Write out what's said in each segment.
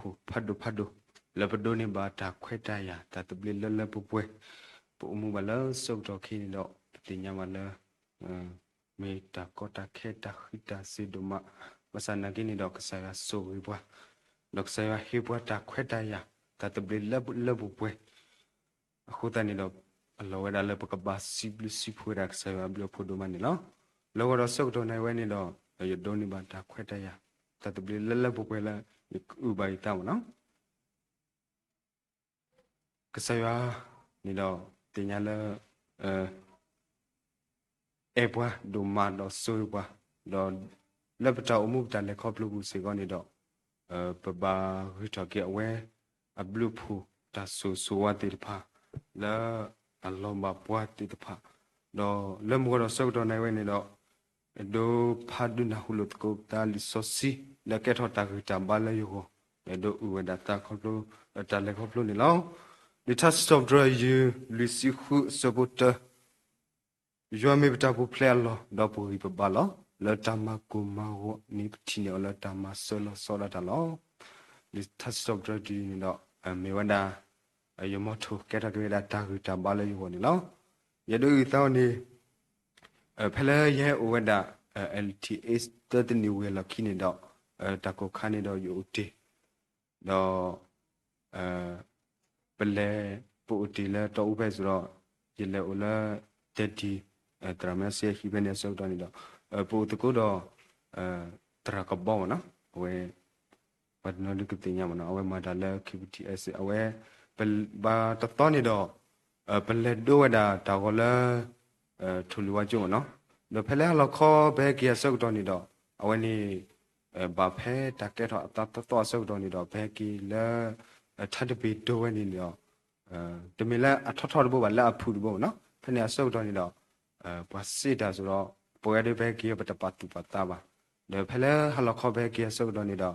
ပအိၣ်လၢတၢ်လီၢ်ဖးဒိၣ်ဖးဒိၣ် လၢပဒိးန့ၢ်ဘၣ်တၢ်ခွဲးတၢ်ယာ် တၢ်သဘျ့လၢလၢပှဲၤပှဲၤ, ပအိၣ်မူဘၣ်လၢဆၢကတီၢ်ခဲအံၤန့ၣ်ဒီး ပသ့ၣ်ညါဘၣ်လၢ မ့ၢ်တၢ်ကီတၢ်ခဲတၢ်ဃံးတၢ်စ့ၤဒိၣ်မး, ဘၣ်ဆၣ်နာ်က့န့ၣ်ဒီး ကစၢ်ယွၤဆိၣ်ဂ့ၤပှၤ, ဒီးကစၢ်ယွၤဟ့ၣ်ပှၤတၢ်ခွဲးတၢ်ယာ် တၢ်သဘျ့လၢလၢပှဲၤပှဲၤ အဃိသတးန့ၣ်ဒီး အလီၢ်ဝဲဒၣ်လၢပကဘၣ်စံးဘျုးစံးဖှိၣ်ဝဲဒၣ်ကစၢ်ယွၤအဘျုးအဖှိၣ်ဒိၣ်မးန့ၣ်လီၤ. လၢဂီၤဒီးဆၢကတီၢ်နၣ်ဝဲန့ၣ်ဒီး ယဒိးန့ၢ်ဘၣ်တၢ်ခွဲးတၢ်ယာ် တၢ်သဘျ့လၢလၢပှဲၤပှဲၤလၢ ယကအုၣ်ဘၣ်ယသးမ့ၢ်နီၤ ကစၢ်ယွၤန့ၣ်ဒီး သ့ၣ်ညါလၢ အဲၣ်ပှၤဒိၣ်မးဒီးဆိၣ်ဂ့ၤပှၤ, ဒီးလၢပတၢ်အိၣ်မူပတၢ်လဲၤခီဖျိပူၤစ့ၢ်ကီးန့ၣ်ဒီး ပဘၣ်ဂုာ်ထီၣ်က့ၤအဝဲ အဘျုးအဖှိၣ်တၢ်ဆိၣ်ဂ့ၤဆိၣ်ဝါသ့ၣ်တဖၣ် လၢအလီၤဘၣ်ပှၤသ့ၣ်တဖၣ်, ဒီးလၢမုၢ်ဂီၤဒီးဆၢကတီၢ်နၣ်ဝဲန့ၣ်ဒီး အဲၣ်ဒိးဖးဒုးနၢ်ဟူလိာ်သကိးပသးလံာ်စီဆှံ လၢကဲထီၣ်တၢ်ဂံၢ်တၢ်ဘါလၢယဂီၢ်, အဲၣ်ဒိးအုၣ်ဝဲဒၣ်သးခီဖျိ တၢ်လဲၤခီဖျိန့ၣ်လီၤ. လံာ်ထါစံးထီၣ်ပတြၢၤ ယုၢ်လွံၢ်ဆံဃုအဆၢဖိတၢ ယွၤမ့ၢ်ပတၢ်ပူၤဖျဲးအလီၢ် ဒီးပဂံၢ်ပဘါလီၤ. လၢတၢ်မၤကိၢ်မၤဂီၤန့ၣ် ပထံၣ်န့ၢ်အီၤလၢတၢ်မၤစၢၤလီၤဆီဒၣ်တၢ်လီၤ. လံာ်ထါစံးထီၣ်ပတြၢၤဒ်န့ၣ်ဒီး မ့ၢ်ဝဲဒၣ် ယမီထိၣ် ကဲထီၣ်က့ၤဝဲဒၣ်တၢ်ဂံၢ်တၢ်ဘါလၢယဂီၢ်န့ၣ်လီၤ. ယဒုးအုၣ်သးအီၤန့ၣ် ဖဲလၢယဟဲအိၣ်ဝဲဒၣ် L T A သၢတနံၣ်ဝံၤအလီၢ်ခံန့ၣ်ဒီး တၢ်ကိၢ်ခါန့ၣ်ဒီးယအိၣ်တ့ၢ် ဒီး ပလဲၤ ပအိၣ်တ့ၢ်လၢတီအူဖဲအံၤဒီး ယလဲၤအိၣ်လၢ တဲတံၤ သရၣ်မုၣ်စ့ဟံၣ်ဖဲန့ၣ်အဆၢကတီၢ်န့ၣ်ဒီး ပအိၣ်သကိးဒီး သရၣ်ကဘီမ့ၢ်နီၤ အဝဲ ပှၤတနီၤဒုးကသ့ၣ်ညါမ့ၢ်နီၤ အဝဲမၤတၢ်လၢ K B T S အဝဲ ဘၣ်တသီန့ၣ်ဒီး ပလဲၤဒိဝဲဒၣ်တၢ်ဂီၤလၢ ထိၣ်လွံၢ်ဝါကၠိမ့ၢ်နီၤ ဒီးဖဲလၢဟါလီၤခီပဟဲက့ၤအဆၢကတီၢ်န့ၣ်ဒီး အဝဲန့ၣ် ဘၣ်ဖဲတၢ်ကဲထီၣ်အသးသီသီအဆၢကတီၢ်န့ၣ်ဒီး ပဟဲက့ၤလၢ ထါတဘ့ၣ်ဒိဝဲန့ၣ်ဒီး တမ့ၢ်လၢအထီထီၣ်တဘိဘၣ် လၢအဖုၣ်တဘိမ့ၢ်နီၤ ဖဲန့ၣ်အဆၢကတီၢ်န့ၣ်ဒီး ပှၤစံးတၢ်စ့ၢ်ဒီး ပဝဲဒၣ်ပဟဲက့ၤပတပာ်သူၣ်ပာ်သးဘၣ် ဒီးဖဲလၢဟါလီၤခီပဟဲက့ၤအဆၢကတီၢ်န့ၣ်ဒီး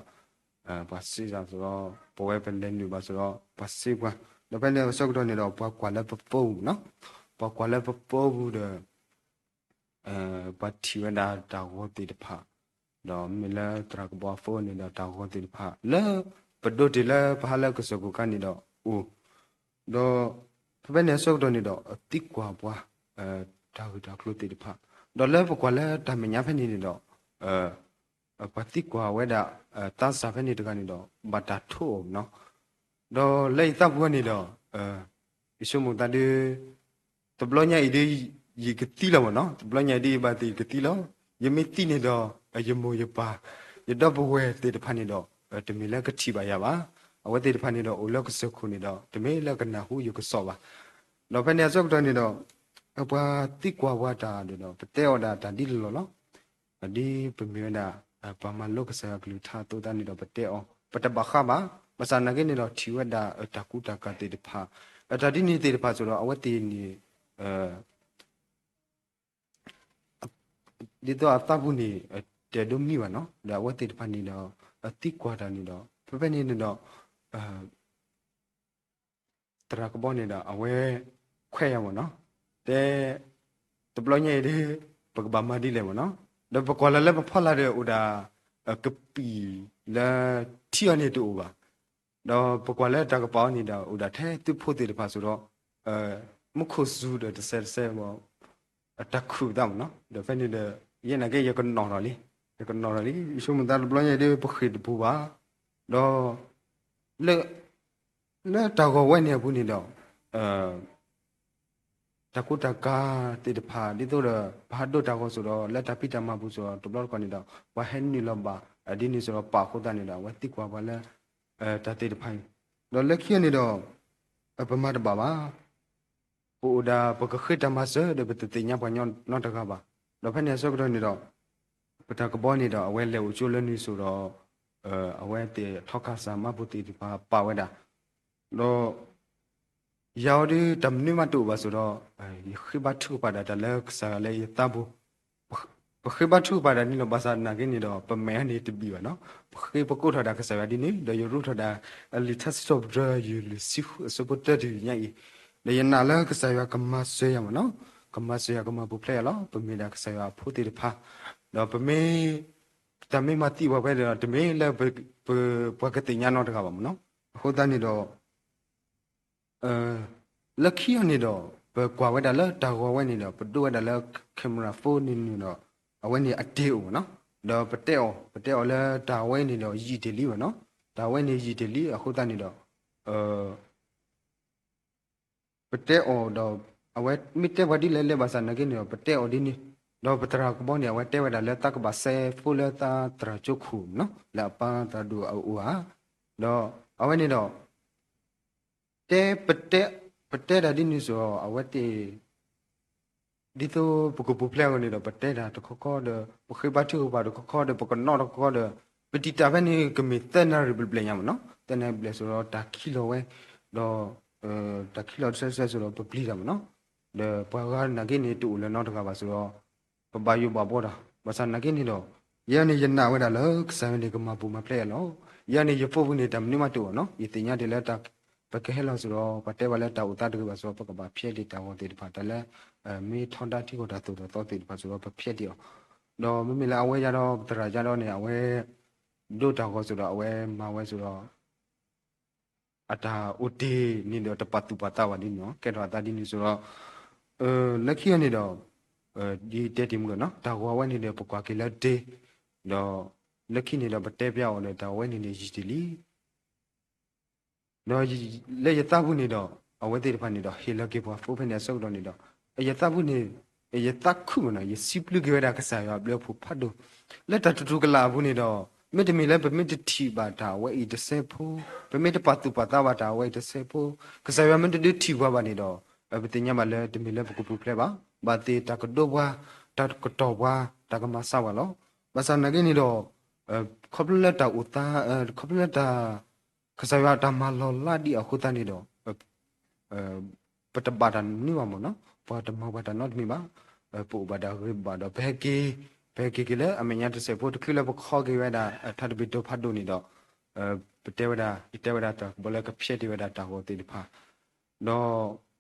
ပှၤစံးတၢ်စ့ၢ်ဒီး ပဝဲပလဲၤနုာ်ဘၣ်စ့ၢ်ဒီး ပှၤစံးပှၤ ဒီးဖဲန့ၣ်အဆၢကတီၢ်န့ၣ်ဒီး ပှၤကွၢ်လၢပဖိပူၤနီၤ ပှၤကွၢ်လၢပဖိပူၤဒီး ပှၤထံၣ်ဝဲဒၣ်တၢ်ဂီၤသ့ၣ်တဖၣ် ဒီးမ့ၢ်လၢသရၣ်ကဘီအဖိန့ၣ်ဒီးတၢ်ဂီၤသ့ၣ်တဖၣ် လၢပဒိးတ့ၢ်လၢပဟးလၢကစၢၢ်ခိၣ်ခါန့ၣ်ဒီးအိၣ် ဒီးဖဲဖဲန့ၣ်အဆၢကတီၢ်န့ၣ်ဒီး သံကွၢ်ပှၤ တၢ်ဂ့ၢ်တၢ်ကျိၤသ့ၣ်တဖၣ် ဒီးလၢပကွၢ်လၢတၢ်မဲာ်ညါဖဲန့ၣ်န့ၣ်ဒီး ပှၤသံကွၢ်ဝဲဒၣ် သးစၢ်ဖဲန့ၣ်တဂၤန့ၣ်ဒီး ဘၣ်တၢ်ထိၣ်အီၤနီၤ ဒီးလၢယသးပူၤန့ၣ်ဒီး ယဆိကမိၣ်သးဒ် တဘျီညါအံၤဒ် ယကသံလီၤမ့ၢ်နီၤ တဘျီညါအံၤဒ်ယဘၣ်သ့ၣ်ယကသံလီၤ ယမ့ၢ်သံန့ၣ်ဒီး ယမိၢ်ယပၢ် ယဒီပုၢ်ဝဲၢ်သ့ၣ်တဖၣ်န့ၣ်ဒီး တမ့ၢ်လၢကထံၣ်ဘၣ်ယၤဘၣ် အဝဲသ့ၣ်တဖၣ်န့ၣ်ဒီးအိၣ်လၢကစၢၢ်ခိၣ်န့ၣ်ဒီး တမ့ၢ်လၢကနၢ်ဟူယကစီၣ်ဘၣ် ဒီးဖဲန့ၣ်အဆၢကတီၢ်န့ၣ်ဒီး ပှၤသံကွၢ်ပှၤတၢ်ဒီး ပတဲအီၤဒၣ်တၢ်ဒ်လီၤလီၤ ဒ်ပမ့ၢ်ဝဲဒၣ် ပှၤမၤလိကစၢ်ယွၤကလုၢ်ကထါအသိးသတးန့ၣ်ဒီး ပတဲအီၤ ပတဘၣ်ဃးဘၣ် ဘၣ်ဆၣ်နာ်က့န့ၣ်ဒီးထံၣ်ဝဲဒၣ်တၢ်ကူတၢ်ကၤသ့ၣ်တဖၣ် တၢ်ဒ်န့ၣ်သ့ၣ်တဖၣ်စ့ၢ်ဒီး အဝဲသ့ၣ်န့ၣ် ဒ်သိးအသးပူၤန့ၣ် တဲဒိးမံဘၣ်နီၤ ဒီးအဝဲသ့ၣ်တဖၣ်န့ၣ်ဒီး သံကွၢ်တၢ်န့ၣ်ဒီး ဖဲဖဲန့ၣ်န့ၣ်ဒီး သရၣ်ကဘီန့ၣ်ဒီး အဝဲခွဲးယၤမ့ၢ်နီၤ တဲ တဘျီညါအံၤဒ် ပကဘၣ်မၤဒ်လဲၣ်မ့ၢ်နီၤ ဒီးပကွၢ်လၢ်လၢပဖီလာ်ဒီးအိၣ်ဒၣ် ကပံာ်လၢထံအီၤန့ၣ်တအိၣ်ဘၣ် ဒီးပကွၢ်လၢတၢ်ကပၤအီၤန့ၣ်ဒီး အိၣ်ဒၣ်ထဲသုးဖိသ့ၣ်တဖၣ်စ့ၢ်ဒီး မူခိၣ်စူၤဒီးတစဲးတစဲး တၢ်ခုၣ်သးမ့ၢ်နီၤ ဒီးဖဲန့ၣ်ဒီး ယဲနာ်က့ယကနီၣ်ထီၣ်လံ ယကနီၣ်ထီၣ်လံ ယဆိကမိၣ်သးတဘျီညါအံၤဒ်ပဃ့ၢ်တပူၤဘၣ် ဒီး လၢ လၢတၢ်ဂီၤဝဲန့ၣ်အပူၤန့ၣ်ဒီး တၢ်ကူတၢ်ကၤသ့ၣ်တဖၣ် ဒ်သိးဒီး ပဟးဒိတၢ်ဂီၤစ့ၢ်ဒီး လၢတၢ်ဖံးတၢ်မၤပူၤစ့ၢ်ဒီး တဘျီတခီၣ်န့ၣ်ဒီး ပှၤဟဲနုာ်လီၤဘၣ် ဒ်န့ၣ်စ့ၢ်ဒီး ပာ်ဃိသးန့ၣ်ဒီး အဝဲသံကွၢ်ပှၤလၢ တၢ်သ့ၣ်တဖၣ်အံၤ ဒီးလၢခံန့ၣ်ဒီး ပမၤတဘၣ်ဘၣ် ပအိၣ်ဒၣ်ပကဃ့တၢ်မၤစၢၤဒီး ပတသ့ၣ်ညါပှၤညီနီတဂၤဘၣ်. ဒီးဖဲန့ၣ်အဆၢကတီၢ်န့ၣ်ဒီး ပတၢ်ကဘီန့ၣ်ဒီး အဝဲလဲၤအိၣ်ကၠိလၢနုၤစိၤဒီး အဝဲသ့ၣ်ထီခါစၢ်မါဖိသ့ၣ်တဖၣ်ပာ်ဝဲဒၣ် ဒီး ယၤအီၤဒ်တၢ်မနုၤမးတအိၣ်ဘၣ်စ့ၢ်ဒီး ယဃ့ဘါထုကဖၣ်ဒၣ်တၢ်လၢကစၢ်ယွၤလၢယသးပူၤ ပဃ့ဘါထုကဖၣ်ဒၣ်န့ၣ်လီၤ. ဘၣ်ဆၣ်နာ်က့န့ၣ်ဒီး ပမဲာ်အန့ၣ်တဘံၣ်ဘၣ်နီၤ. ပဃ့ပကိးထီၣ်ဒၣ်ကစၢ်ယွၤဒ်န့ၣ် ဒီးယရူးထီၣ်ဒၣ် လံာ်ထါစံးထီၣ်ပတြၢၤ ယုၢ်လွံၢ်ဆံဃုအဆၢဖိတၢတနံၤညါအံၤ ဒီးယနာ်လၢကစၢ်ယွၤကမၤစၢၤယၤမ့ၢ်နီၤ. ကမၤစၢၤယၤ ကမၤပူၤဖျဲးယၤလီၤ. ပမ့ၢ်ဒၣ်ကစၢ်ယွၤအဖိသ့ၣ်တဖၣ် ဒီးပမ့ၢ် တၢ်မ့ၢ်မၤသံပှၤဖဲန့ၣ်ဒီး တမ့ၢ်လၢပှၤကသ့ၣ်ညါနီတဂၤဘၣ်မ့ၢ်နီၤ. အဃိသတးန့ၣ်ဒီး လၢခံအီၤန့ၣ်ဒီး ပကွၢ်ဝဲဒၣ်လၢတၢ်ဂီၤဝဲန့ၣ်ဒီး ပဒိးဝဲဒၣ်လၢ camera phone န့ၣ်န့ၣ်ဒီး အဝဲန့ၣ်အတ့ၢ်အိၣ်မ့ၢ်နီၤ. ဒီးပတဲအီၤ ပတဲအီၤလၢတၢ်ဝဲန့ၣ်ဒီးယံာ်တ့ၢ်လံမ့ၢ်နီၤ. တၢ်ဝဲန့ၣ်ယံာ်တ့ၢ်လံ အဃိသတးန့ၣ်ဒီး ပတဲအီၤဒီး အဝဲမ့ၢ်တဲပှၤဒ်လဲၣ်လဲၣ်ဘၣ်ဆၣ်နာ်က့န့ၣ်ဒီး ပတဲအီၤဒ်န့ၣ်, ဒီးပသရၣ်ကဘီန့ၣ် အဝဲတဲဝဲဒၣ်လၢသးကဘၣ်စဲး phone လၢသးသရၣ်ကၠိခိၣ်မ့ၢ်နီၤ လၢအပၢ်သရၣ်ဒိၣ်အအိၣ်ဧါ. ဒီးအဝဲန့ၣ်ဒီး တဲ ပတဲ ပတဲတၢ်ဒ်န့ၣ်စ့ၢ်ကီး အဝဲသ့ၣ် ဒ်သိးပကပူၤဖျဲးအဂီၢ်န့ၣ်ဒီး ပတဲတၢ်တခီခီဒီး ပဃ့ဘါထုကဖၣ်တခီခီဒီး ပကနီၣ်တခီခီဒီး ပတံာ်တာ်ဖဲန့ၣ်ကမ့ၢ်သၢနၣ်ရံၣ်ဘျဲၣ်ဘျဲၣ်ညါမ့ၢ်နီၤ. သၢနၣ်ရံၣ်ဘျဲၣ်စ့ၢ်ကီးတၢ်ခံလီၤဝဲ, ဒီး တၢ်ခံလီၤတစဲးစဲးစ့ၢ်ကီး ပပျံၤတၢ်မ့ၢ်နီၤ. ဒီးပှၤဂၤနာ်က့န့ၣ် တအိၣ်လၢၤနီတဂၤဘၣ်စ့ၢ်ကီး ပဘၣ်ယိၣ်ဘၣ်ဘှီတၢ် ဘၣ်ဆၣ်နာ်က့န့ၣ်ဒီး ယဲန့ၣ်ယနာ်ဝဲဒၣ်လၢကစၢ်ယွၤန့ၣ် ကမၤပူၤမၤဖျဲးယၤလီၤ. ယဲန့ၣ်ယ phone ပူၤန့ၣ် တၢ်မနုၤမးတအိၣ်နီၤ. ယသ့ၣ်ညါတ့ၢ်လၢ ပကဟဲလီၤစ့ၢ်ကီး ပှၤတဲဘၣ်လၢတၢ်အိၣ်သးတဂ့ၤဘၣ်စ့ၢ်ကီး ပကဘၣ်ဖျဲးဒံးတၢ်ဂီၤသ့ၣ်တဖၣ် တၢ်လၢ မ့ၢ်ထီဒါထံကီၢ်တၢ်သိၣ်တၢ်သီသ့ၣ်တဖၣ်စ့ၢ်ကီး ပဖျဲးဒံးအီၤ. ဒီးမ့မ့ၢ်လၢအဝဲယါဒီး ပသရၣ်ယါဒီးန့ၣ် အဝဲ ဒိတၢ်ဂီၤစ့ၢ်ကီး အဝဲမၤဝဲစ့ၢ်ကီး အတၢ်အိၣ်တ့ၢ်န့ၣ်ဒီး တပာ်သူၣ်ပာ်သးဘၣ်ဒ်န့ၣ်နီၤ. ကဲထီၣ်အသးဒ်န့ၣ်စ့ၢ်ကီး လၢခံအီၤန့ၣ်ဒီး ဒ်တဲတ့ၢ်မုၢ်ကနီၤ တၢ်ဂီၤဝဲန့ၣ်ဒီး ပကွၢ်က့ၤလၢတ့ၢ် ဒီး လၢခံန့ၣ်ဒီး ပတဲပျါအီၤဒီး တၢ်ဝဲန့ၣ်န့ၣ် ယံာ်တ့ၢ်လံ ဒီးလၢယသးပူၤန့ၣ်ဒီး အဝဲသ့ၣ်တဖၣ်န့ၣ်ဒီး ဟ့ၣ်လီၤက့ၤပှၤ phone ဖဲန့ၣ်အဆၢကတီၢ်န့ၣ်ဒီး ယသးပူၤန့ၣ် ယသးခုမ့ၢ်နီၤ ယစံးဘျုးက့ၤဝဲဒၣ်ကစၢ်ယွၤအဘျုးအဖှိၣ်ဖးဒိၣ် လၢတၢ်တတူၢ်ကလာ်အပူၤန့ၣ်ဒီး မ့တမ့ၢ်လၢပမ့ၢ်တထံၣ်ဘၣ်တၢ်ဝဲအံၤတစဲးဖိ, ပမ့ၢ်တပာ်သူၣ်ပာ်သးဘၣ်တၢ်ဝဲအံၤတစဲးဖိ, ကစၢ်ယွၤမ့ၢ်တဒုးထံၣ်ပှၤဘၣ်န့ၣ်ဒီး ပသ့ၣ်ညါဘၣ်လၢတမ့ၢ်လၢပကပူၤဖျဲးဘၣ်, ဘၣ်သ့ၣ်တၢ်ကဒိပှၤ, တၢ်ကတီၢ်ပှၤ, တၢ်ကမၤစၢၤပှၤလီၤ. ဘၣ်ဆၣ်နာ်က့န့ၣ်ဒီး ခီဖျိလၢတၢ်အိၣ်သး, ခီဖျိလၢတၢ် ကစၢ်ယွၤတၢ်မၤလီၤလးဒံးအဃိသတးန့ၣ်ဒီး ပတဘၣ်တၢ်န့ၢ်ဘၣ်မ့ၢ်နီၤ, ပှၤတမၤပှၤတၢ်နီတမံၤဘၣ်, ပအိၣ်ဘၣ်ဒၣ်ဂ့ၤဘၣ်ဒီး ပဟဲက့ၤ, ပဟဲက့ၤက့ၤလၢအမဲာ်ညါတစဲးဖိ တချုးလၢပခီက့ၤဝဲဒၣ် ထါတဘ့ၣ်ဒိဖးဒိၣ်န့ၣ်ဒီး ပတဲဝဲဒၣ်, ယတဲဝဲဒၣ်တၢ်ကဘီလၢကဖျဲးတ့ၢ်ဝဲဒၣ်တၢ်ဂီၤသ့ၣ်တဖၣ် ဒီ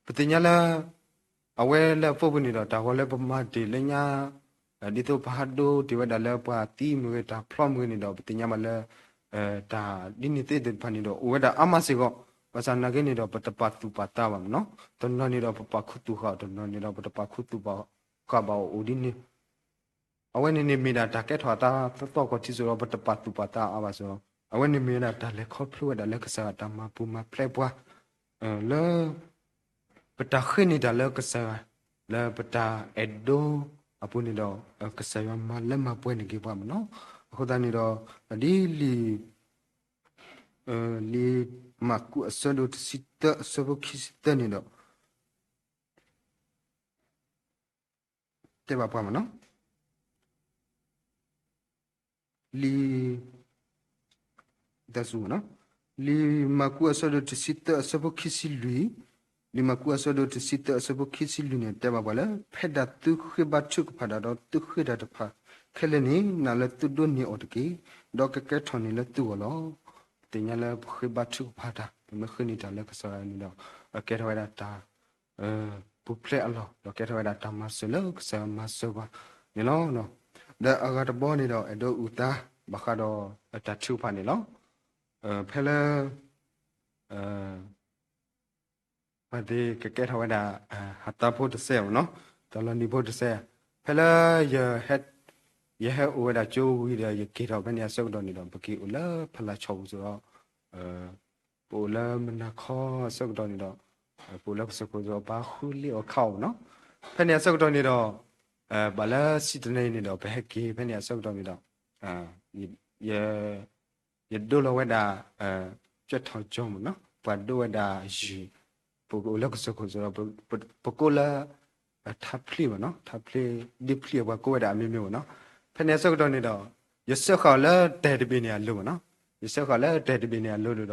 းပသ့ၣ်ညါလၢ အဝဲလၢအဖိပူၤန့ၣ်ဒီး တၢ်ဂီၤလၢပမၤတ့ၢ်လၢညါ, ဒ်သိးပဟးဒိတ့ၢ်ဝဲဒၣ်လၢပှၤသံမ့ၢ်ဂ့ၤ တၢ်ဖျီမ့ၢ်ဂ့ၤန့ၣ်ဒီး ပသ့ၣ်ညါဘၣ်လၢ တၢ်ဒ်န့ၣ်သ့ၣ်တဖၣ်န့ၣ်ဒီး အိၣ်ဝဲဒၣ်အါမးစ့ၢ်ကီး, ဘၣ်ဆၣ်နာ်က့န့ၣ်ဒီး ပတပာ်သူၣ်ပာ်သးဘၣ်မ့ၢ်နီၤ, တနီၤန့ၣ်ဒီးပပာ်ခူသူၣ်ဃာ်အီၤ, တနီၤန့ၣ်ဒီးပတပာ်ခူသူၣ်ပာ်ဃာ်ဘၣ်အီၤအိၣ်ဒ်န့ၣ် အဝဲန့ၣ်န့ၣ်မ့ၢ်ဒၣ်တၢ်ကဲထီၣ်အသးသီသီခီၣ်ထံးစ့ၢ်ကီး ပတပာ်သူၣ်ပာ်သးအါဘၣ်စ့ၢ်ကီး, အဝဲန့ၣ်မ့ၢ်ဝဲဒၣ်တၢ်လဲၤခီဖျိဝဲဒၣ်လၢကစၢ်ယွၤတၢ်မၤပူၤမၤဖျဲးပှၤ လၢ ပတၢ်ဃ့န့ၢ်တၢ်လၢကစၢ်ယွၤ လၢပတၢ်အဲၣ်ဒိအပူၤန့ၣ်ဒီး ကစၢ်ယွၤမၤလၢမၤပှဲၤန့ၢ်က့ၤပှၤမ့ၢ်နီၤ, အဃိသတးန့ၣ်ဒီး ဒ်လံာ် လံာ်မၢ်ကူးအဆၢဒိၣ်တဆံသၢအဆၢဖိခံဆံသၢန့ၣ်ဒီး တဲဘၣ်ပှၤမ့ၢ်နီၤ, လံာ် တၢ်စူၤမ့ၢ်နီၤ, လံာ်မၢ်ကူးအဆၢဒိၣ်တဆံသၢအဆၢဖိခံဆံလွံၢ်, လံာ်မၢ်ကူးအဆၢဒိၣ်တဆံသၢအဆၢဖိခံဆံလွံၢ်န့ၣ် တဲဘၣ်ပှၤလၢ ဖဲဒၣ်သုဃ့ဘါထုကဖၣ်တၢ်ဒီးသုဃ့တၢ်တဖၣ်ခဲလၢာ်န့ၣ် နာ်လၢသုဒိးန့ၢ်အီၤတက့ၢ်, ဒီးကကဲထီၣ်န့ၢ်လၢသုဂီၢ်လီၤ. ပသ့ၣ်ညါလၢပဃ့ဘါထုကဖၣ်တၢ် ပမ့ၢ်ဃ့န့ၢ်တၢ်လၢကစၢ်ယွၤန့ၣ်ဒီး ကဲထီၣ်ဝဲဒၣ်တၢ် ပူၤဖျဲးအလီၢ် ဒီးကဲထီၣ်ဝဲဒၣ်တၢ်မၤစၢၤလၢကစၢ်ယွၤမၤစၢၤပှၤန့ၣ်လီၤ. ဒီးအဂၤတဘီန့ၣ်ဒီး အဲၣ်ဒိးအုၣ်သး ဘၣ်ဃးဒီးတၢ်ထုကဖၣ်န့ၣ်လီၤ. ဖဲလၢ ပှၤသ့ၣ်ကကဲထီၣ်ဝဲဒၣ် ဟးသးဖိတစဲးမ့ၢ်နီၤ, တၢ်လီၤနံၤဖိတစဲး, ဖဲလၢ ယဟဲအိၣ်ဝဲဒၣ်ကၠိဝံၤဒီး ယက့ၤထီၣ်ဖဲန့ၣ်အဆၢကတီၢ်န့ၣ်ဒီး ပက့ၤအိၣ်လၢဖလၢ်ဆီၣ်ပူၤစ့ၢ်ကီး ပအိၣ်လၢမုၢ်နၤခီအဆၢကတီၢ်န့ၣ်ဒီး ပအိၣ်လၢကစၢၢ်ခိၣ်စ့ၢ်ကီး ပှၤဃုလ့အီၣ်ခးအီၣ်မ့ၢ်နီၤ, ဖဲန့ၣ်အဆၢကတီၢ်န့ၣ်ဒီး ဘၣ်လၢဆံတနံၤန့ၣ်ဒီး ပဟဲက့ၤဖဲန့ၣ်အဆၢကတီၢ်န့ၣ်ဒီး ယ ယဒိလီၤဝဲဒၣ် ကၠီၣ်ထီၣ်ကၠီမ့ၢ်နီၤ, ပှၤဒိဝဲဒၣ်ယုၢ်, ပအိၣ်လၢကစၢၢ်ခိၣ်စ့ၢ်ကီး ပကိးလၢ ထါဖျ့မ့ၢ်နီၤ, ထါဖျ့ ဒ့ဖျ့ ပှၤကိးဝဲဒၣ်အမံၤမံၤမ့ၢ်နီၤ, ဖဲန့ၣ်အဆၢကတီၢ်န့ၣ်ဒီး ယစၢဃာ်အီၤလၢတၢ်တဘ့ၣ်န့ၣ်အလိၤမ့ၢ်နီၤ, ယစၢဃာ်လၢတၢ်တဘ့ၣ်န့ၣ်အလိၤဒီး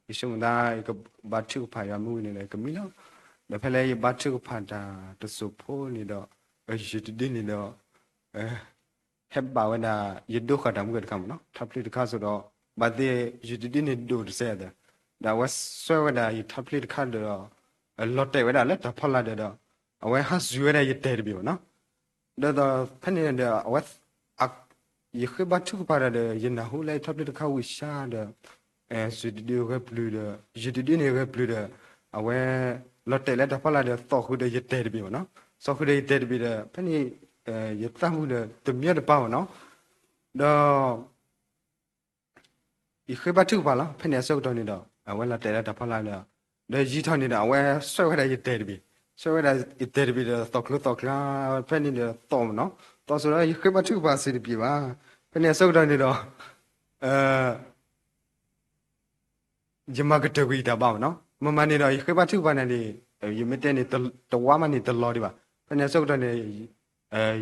ယဆိကမိၣ်သး ယကဘါထုကဖၣ်ယွၤမ့ၢ်ဝံၤန့ၣ်ဒီး ကမံလီၤ, ဒီးဖဲလၢယဘါထုကဖၣ်တၢ်တစိၢ်ဖိန့ၣ်ဒီး ယုၢ်တဒုန့ၣ်ဒီး ဟဲဘၣ်ဝဲဒၣ် ယဒိဃာ်တၢ်မုၢ်ဂၢၢ်တခါမ့ၢ်နီၤ, ထါဖျ့တခါစ့ၢ်ကီး ဘၣ်သ့ၣ်ယုၢ်တဒုန့ၣ်ဒိၣ်တစဲးအသိး, ဒီးအဝဲစွဲဝဲဒၣ်ယထါဖျ့တခါဒီး လီၤတဲာ်ဝဲဒၣ်လၢတၢ်ဖီလာ်ဒီးဒီး အဝဲဟးစူၤဝဲဒၣ်ယတၢ်တဘ့ၣ်မ့ၢ်နီၤ, ဒီးဖဲန့ၣ်ဒီး အဝဲ အ ယဃ့ဘါထုကဖၣ်တၢ်ဒီး ယနၢ်ဟူလၢယထီၣ်ပျဲၢ်တခါဝံၣ်ဆှါဒီး စံးတဒုဂဲၤပျုၤဒီး ယတဒုန့ၣ်ဂဲၤပျုၤဒီး အဝဲ လီၤတဲာ်လၢတၢ်ဖီလာ်ဒီး သီၣ်ဃုာ်ဒီးယတဲာ်တဘ့ၣ်မ့ၢ်နီၤ, သီၣ်ဃုာ်ဒီးယတဲာ်တဘ့ၣ်ဒီး ဖဲန့ၣ် ယသးမုာ်ဒီးတမၢတပၢ်မ့ၢ်နီၤ, ဒီး ယဃ့ဘါထုကဖၣ်လီၤ. ဖဲန့ၣ်အဆၢကတီၢ်န့ၣ်ဒီး အဝဲလီၤတဲာ်လၢတၢ်ဖီလာ်ဒီး ဒီးယံာ်ထီၣ်န့ၣ်ဒီး အဝဲဆှၢဝဲဒၣ်ယတဲာ်တဘ့ၣ်, ဆှၢဝဲဒၣ်ယတဲာ်တဘ့ၣ်ဒီး သီၣ်ချၢသီၣ်ချၢ ဖဲန့ၣ်ဒီးသီၣ်မ့ၢ်နီၤ, သီၣ်ဆိဒီးယဃ့ဘါထုကဖၣ်စံးတဘ့ၣ်ဘၣ်. ဖဲန့ၣ်အဆၢကတီၢ်န့ၣ်ဒီး ယမၤကတၢၢ်ကွံာ်ယတၢ်ဘါမ့ၢ်နီၤ, မ့မ့ၢ်န့ၣ်ဒီး ယဃ့ဘါထုကဖၣ်န့ၣ်န့ၣ် ယမ့ၢ်တဲန့ၣ် တဝါမးန့ၣ်တလီၤဒံးဘၣ်. ဖဲန့ၣ်အဆၢကတီၢ်န့ၣ်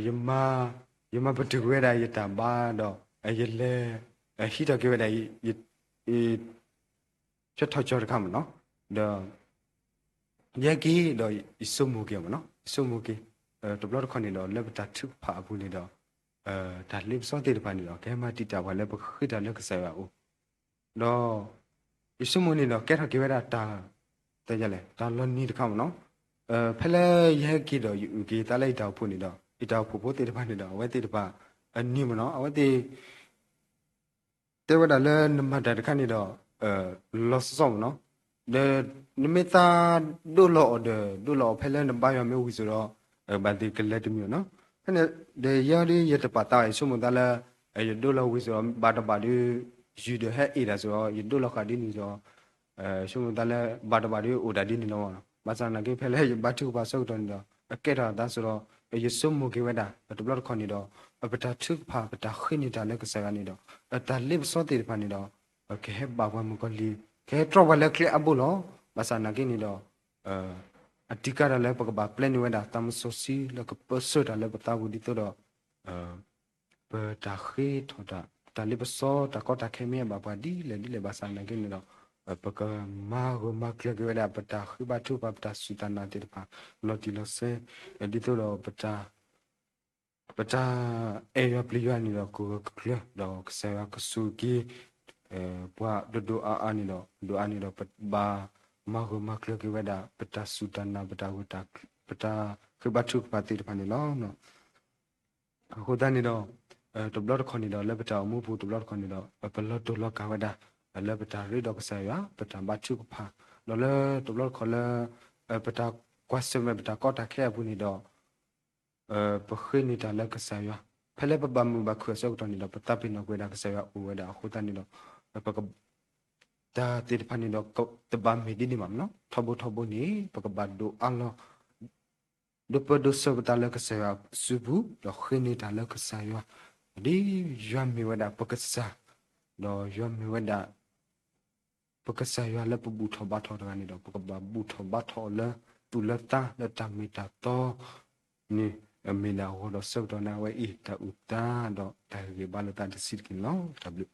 ယမၤပတုာ်ကွံာ်ဝဲဒၣ်ယတၢ်ဘါဒီး ယလဲၤ ဟံးထီၣ်က့ၤဝဲဒၣ် ဆၢထီၣ်ကၠီတခါမ့ၢ်နီၤ, ဒီး ယဟဲက့ၤဒီးယဆိကမိၣ်က့ၤမ့ၢ်နီၤ, ယဆိကမိၣ်က့ၤ တဘျီတခီၣ်န့ၣ်ဒီး လၢပတၢ်ထုကဖၣ်အပူၤန့ၣ်ဒီး တၢ်လ့ပစီသ့ၣ်တဖၣ်န့ၣ်ဒီး ကဟဲမၤတံာ်တာ်ပှၤလၢပဃ့တၢ်လၢကစၢ်ယွၤအအိၣ်, ဒီး ယဆိကမိၣ်န့ၣ်ဒီး ကဲထီၣ်က့ၤဝဲဒၣ်တၢ် တလဲၣ် တၢ်လီၤနံၤတခါမ့ၢ်နီၤ, ဖဲလၢယဟဲက့ၤဒီးယအုၣ်က့ၤသးလၢယတၢ်အိၣ်ဖှိၣ်န့ၣ်ဒီး ယတၢ်အိၣ်ဖှိၣ်ဖိသ့ၣ်တဖၣ်န့ၣ်ဒီး အဝဲသ့ၣ်တဖၣ် အနံၤမ့ၢ်နီၤ အဝဲသ့ၣ် တဲဝဲဒၣ်လၢနမၤတၢ်တခါန့ၣ်ဒီး လီၤစီစီမ့ၢ်နီၤ, ဒီး နမ့ၢ်သးဒိၣ်လီၤအီၤဒီး ဒိၣ်လီၤအီၤဖဲလၢနဘါယွၤမ့ၢ်ဝံၤစိၤဒီး ဘၣ်သ့ၣ်ကလဲၤတမံၤမ့ၢ်နီၤ, ဖဲန့ၣ် ဒီးယဲဒ်ယတပာ်သးဘၣ် ယဆိကမိၣ်သးလၢ ယဒိၣ်လီၤဝံၤစိၤဒီး ဘၣ်တဘၣ်ဒီး ယုၢ်ဒီးဟဲအ့ၣ်တၢ်စိၤဒီး ယဒိၣ်လီၤဃာ်ဒ်န့ၣ်ဒီး ဆိကမိၣ်သးလၢ ဘၣ်တဘၣ်ဒီးအိၣ်ဒၣ်ဒ်န့ၣ်လီၤမ့ၢ်နီၤ, ဘၣ်ဆၣ်သနာ်က့ ဖဲလၢယဘါထုကဖၣ်အဆၢကတီၢ်န့ၣ်ဒီး အကဲထီၣ်အသးစိၤဒီး ယဆိကမိၣ်က့ၤဝဲဒၣ် တဘျီတခီၣ်န့ၣ်ဒီး ပတၢ်ထုကဖၣ် ပတၢ်ဃ့န့ၢ်တၢ်လၢကစၢ်ယွၤန့ၣ်ဒီး တၢ်လ့ပစီသ့ၣ်တဖၣ်န့ၣ်ဒီး ကဟဲဘၣ်ပှၤမုၣ်ကီၤလံၤ ကဟဲတြီပှၤလၢကျဲအဘိလီၤ. ဘၣ်ဆၣ်သနာ်က့န့ၣ်ဒီး အတံၤကါတၢ်လၢပကဘၣ်ပျဲန့ၢ်ဝဲဒၣ် သးမစီဆှံလၢကပၢဆှၢတၢ်လၢပသးပူၤဒ်သိးဒီး ပတၢ်ဃ့ထီၣ်တၢ် တၢ်လ့ပစီ တၢ်ကီတၢ်ခဲမ့ၢ်ဘၣ်ပှၤဒ်လဲၣ်ဒ်လဲၣ်ဘၣ်ဆၣ်သနာ်က့န့ၣ်ဒီး ပကမၤဂၢၢ်မၤကျၢၤက့ၤဝဲဒၣ် ပတၢ်ဃ့ဘါထုကဖၣ် ပတၢ်စူၢ်တၢ်နာ်သ့ၣ်တဖၣ် လီၤတံၢ်လီၤဆဲး ဒ်သိးဒီး ပတၢ်အဲၣ်ယွၤပျံၤယွၤန့ၣ်ဒီး ကဂၢၢ်ကကျၢၤ ဒီးကစၢ်ယွၤကဆိၣ်ဂ့ၤက့ၤ ပှၤဒိၣ်ဒိၣ်အါအါန့ၣ်ဒီး ဒိၣ်အါန့ၣ်ဒီး ပဘၣ်မၤဂၢၢ်မၤကျၢၤက့ၤဝဲဒၣ် ပတၢ်စူၢ်တၢ်နာ် ပတၢ်ဂ့ၢ် ပတၢ်ဃ့ဘါထုကဖၣ်သ့ၣ်တဖၣ်န့ၣ်လီၤ. အဃိသတးန့ၣ်ဒီး တဘျီတခီၣ်န့ၣ်ဒီး လၢပတၢ်အိၣ်မူပူၤ တဘျီတခီၣ်န့ၣ်ဒီး ပလီၤတိၢ်လီၤကၢ်ဝဲဒၣ် လၢပတၢ်ရ့ဒီးကစၢ်ယွၤ ပတၢ်ဘါထုကဖၣ် ဒီးလၢတဘျီတခီၣ်လၢ ပတၢ်ကွၢ်ဆၢၣ်မဲာ် ပတၢ်ကီတၢ်ခဲအပူၤန့ၣ်ဒီး ပဃ့န့ၢ်တၢ်လၢကစၢ်ယွၤ ဖဲလၢပဘၣ်မုာ်ဘၣ်ခုၣ်အဆၢကတီၢ်န့ၣ်ဒီး ပသးပ့ၤနီၣ်ကွံာ်ဝဲဒၣ်ကစၢ်ယွၤအိၣ်ဝဲဒၣ်အဃိသတးန့ၣ်ဒီး ပက တၢ်သ့ၣ်တဖၣ်န့ၣ်ဒီး တဘၣ်မ့ၢ်ဒ်န့ၣ်ဘၣ်မ့ၢ်နီၤ ထီဘိထီဘိန့ၣ် ပကဘၣ်ဒိးအါလီၤ ဒိးပၢဒိးဆှၢပသးလၢကစၢ်ယွၤစုပူၤ ဒီးဃ့န့ၢ်တၢ်လၢကစၢ်ယွၤ ဒ်ယွၤမ့ၢ်ဝဲဒၣ်ပကစၢ် ဒီးယွၤမ့ၢ်ဝဲဒၣ် ပကစၢ်ယွၤလၢပဘူၣ်ထီၣ်ဘါထီၣ်တဂၤန့ၣ်ဒီး ပကဘၣ်ဘူၣ်ထီၣ်ဘါထီၣ်အီၤလၢသူၣ်လၢသးလၢတၢ်မ့ၢ်တၢ်တီန့ၣ် မ့ၢ်ဒၣ်အဂီၢ်ဒီးဆၢကတီၢ်န့ၣ် အဝဲအံၤတၢ်အုၣ်သးဒီးတၢ်ဟ့ၣ်ဂံၢ်ဘါလိာ်သးတဆံးတက့ၢ်န့ၣ်လီၤ. တၢ်ဘျုး